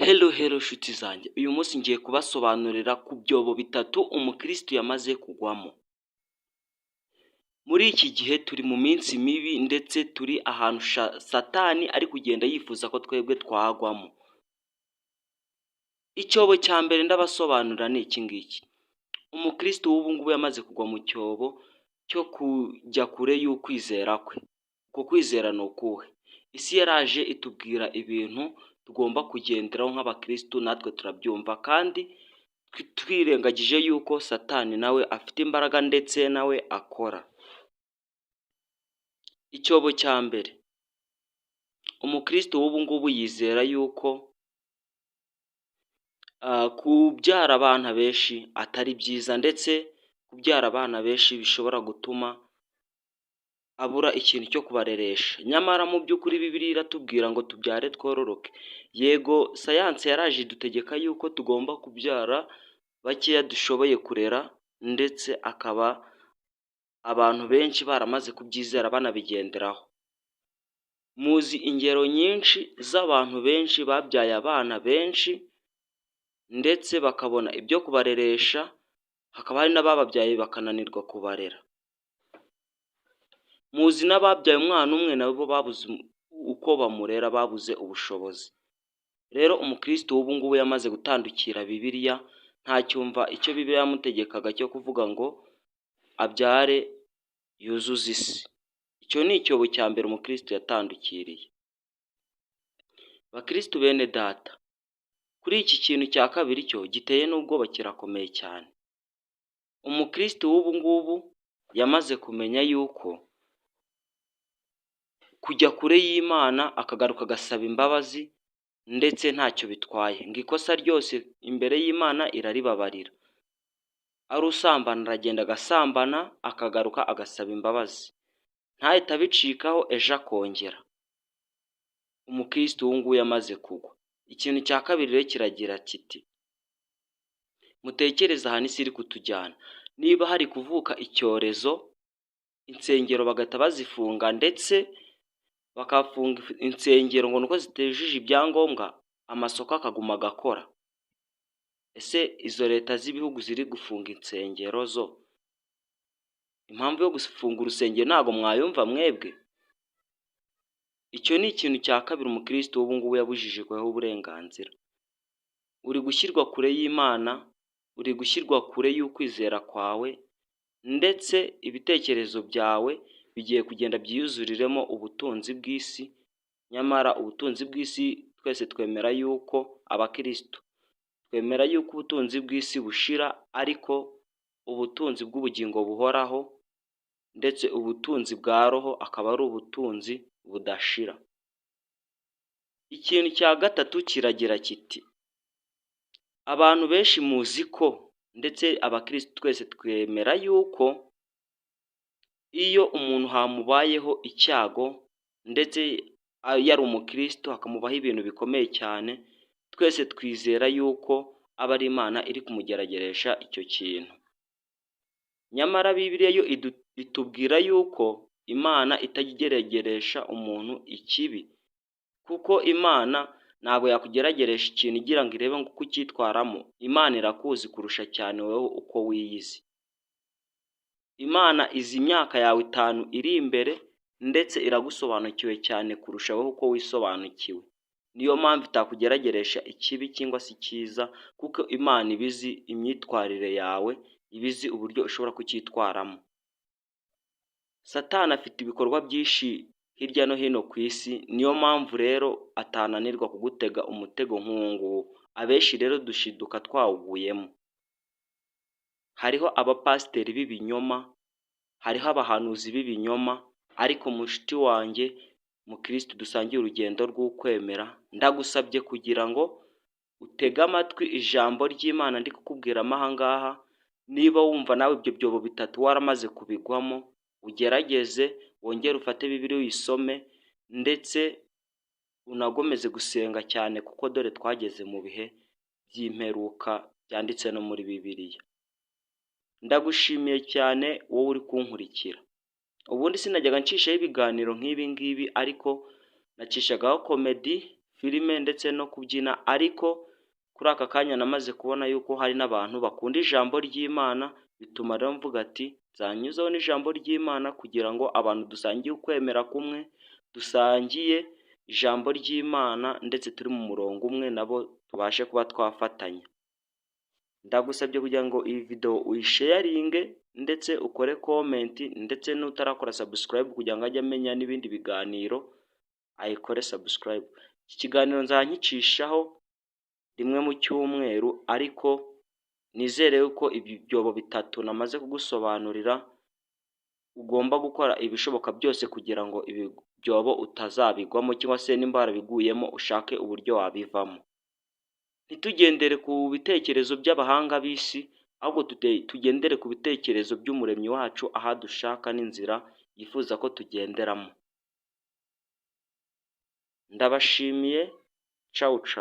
Hello hello nshuti zanjye, uyu munsi ngiye kubasobanurira ku byobo bitatu umukirisitu yamaze kugwamo. Muri iki gihe turi mu minsi mibi ndetse turi ahantu Satani ari kugenda yifuza ko twebwe twagwamo. Icyobo cya mbere ndabasobanurira ni iki ngiki: umukirisitu w'ubu ngubu yamaze kugwa mu cyobo cyo kujya kure y'ukwizera kwe. Uko kwizera ni ukuhe? Isi yaraje itubwira ibintu tugomba kugenderaho nk'abakirisitu, natwe turabyumva kandi twirengagije yuko Satani nawe afite imbaraga ndetse nawe akora. Icyobo cya mbere, umukirisitu w'ubu ngubu yizera yuko kubyara abana benshi atari byiza, ndetse kubyara abana benshi bishobora gutuma abura ikintu cyo kubareresha. Nyamara mu by'ukuri Bibiliya iratubwira ngo tubyare twororoke. Yego, sayansi yaraje idutegeka yuko tugomba kubyara bakeya dushoboye kurera, ndetse akaba abantu benshi baramaze kubyizera banabigenderaho. Muzi ingero nyinshi z'abantu benshi babyaye abana benshi ndetse bakabona ibyo kubareresha, hakaba hari n'abababyaye bakananirwa kubarera. Muzi n'ababyaye umwana umwe nabo babuze uko bamurera, babuze ubushobozi. Rero umukirisitu w'ubu ngubu yamaze gutandukira Bibiliya, ntacyumva icyo Bibiliya yamutegekaga cyo kuvuga ngo abyare yuzuze isi. Icyo ni icyobo cya mbere umukirisitu yatandukiriye. Bakirisitu bene data, kuri iki kintu cya kabiri cyo giteye n'ubwoba, kirakomeye cyane. Umukirisitu w'ubu ngubu yamaze kumenya yuko kujya kure y'Imana akagaruka agasaba imbabazi ndetse ntacyo bitwaye, ngo ikosa ryose imbere y'Imana iraribabarira. Ari usambana aragenda agasambana akagaruka agasaba imbabazi, ntahite abicikaho ejo akongera. Umukirisitu ubu ngubu yamaze kugwa. Ikintu cya kabiri rero kiragira kiti: mutekereze ahantu isi iri kutujyana, niba hari kuvuka icyorezo insengero bagahita bazifunga, ndetse bakafunga insengero ngo nuko zitujuje ibyangombwa, amasoko akaguma agakora. Ese izo leta z'ibihugu ziri gufunga insengero zo, impamvu yo gufunga urusengero ntabwo mwayumva mwebwe? Icyo ni ikintu cya kabiri umukirisitu w'ubu ngubu yabujijweho uburenganzira. Uri gushyirwa kure y'Imana, uri gushyirwa kure y'ukwizera kwawe, ndetse ibitekerezo byawe bigiye kugenda byiyuzuriremo ubutunzi bw'isi, nyamara ubutunzi bw'isi twese twemera yuko, abakirisitu twemera yuko ubutunzi bw'isi bushira, ariko ubutunzi bw'ubugingo buhoraho, ndetse ubutunzi bwa roho akaba ari ubutunzi budashira. Ikintu cya gatatu kiragira kiti: abantu benshi muzi ko, ndetse abakirisitu twese twemera yuko iyo umuntu hamubayeho icyago, ndetse yari umukirisitu hakamubaho ibintu bikomeye cyane, twese twizera yuko aba ari Imana iri kumugerageresha icyo kintu. Nyamara Bibiliya yo itubwira yuko Imana itajya igerageresha umuntu ikibi, kuko Imana ntabwo yakugerageresha ikintu igira ngo irebe ngo uko ucyitwaramo. Imana irakuzi kurusha cyane wowe uko wiyizi. Imana izi imyaka yawe 5 iri imbere, ndetse iragusobanukiwe cyane kurusha wowe uko wisobanukiwe. Niyo mpamvu itakugerageresha ikibi cyangwa se icyiza, kuko Imana iba izi imyitwarire yawe, iba izi uburyo ushobora kucyitwaramo. Satani afite ibikorwa byinshi hirya no hino ku isi, niyo mpamvu rero atananirwa kugutega umutego nk'uwo nguwo. Abenshi rero dushiduka twawuguyemo. Hariho abapasiteri b'ibinyoma, hariho abahanuzi b'ibinyoma, ariko mushuti wanjye mukirisitu dusangiye urugendo rw'ukwemera, ndagusabye kugira ngo utege amatwi ijambo ry'Imana ndi kukubwiramo aha ngaha. Niba wumva nawe ibyo byobo bitatu waramaze kubigwamo, ugerageze wongere ufate Bibiliya uyisome, ndetse unagomeze gusenga cyane, kuko dore twageze mu bihe by'imperuka byanditse no muri Bibiliya. Ndagushimiye cyane wowe uri kunkurikira. Ubundi sinajyaga ncishaho ibiganiro nk'ibi ngibi, ariko nacishagaho comedy, filime ndetse no kubyina, ariko kuri aka kanya namaze kubona yuko hari n'abantu bakunda ijambo ry'Imana, bituma rero mvuga ati nzanyuzaho n'ijambo ry'Imana kugira ngo abantu dusangiye ukwemera kumwe, dusangiye ijambo ry'Imana ndetse turi mu murongo umwe, nabo tubashe kuba twafatanya. Ndagusabye kugira ngo iyi video uyisharinge ndetse ukore comment, ndetse n'utarakora subscribe kugira ngo ajye amenya n'ibindi biganiro ayikore subscribe. Iki kiganiro nzajya nkicishaho rimwe mu cyumweru, ariko nizere yuko ibi byobo bitatu namaze kugusobanurira ugomba gukora ibishoboka byose kugira ngo ibi byobo utazabigwamo, cyangwa se nimba warabiguyemo ushake uburyo wabivamo. Ntitugendere ku bitekerezo by'abahanga b'isi, ahubwo tugendere ku bitekerezo by'Umuremyi wacu, aho adushaka n'inzira yifuza ko tugenderamo. Ndabashimiye, cawu cawu.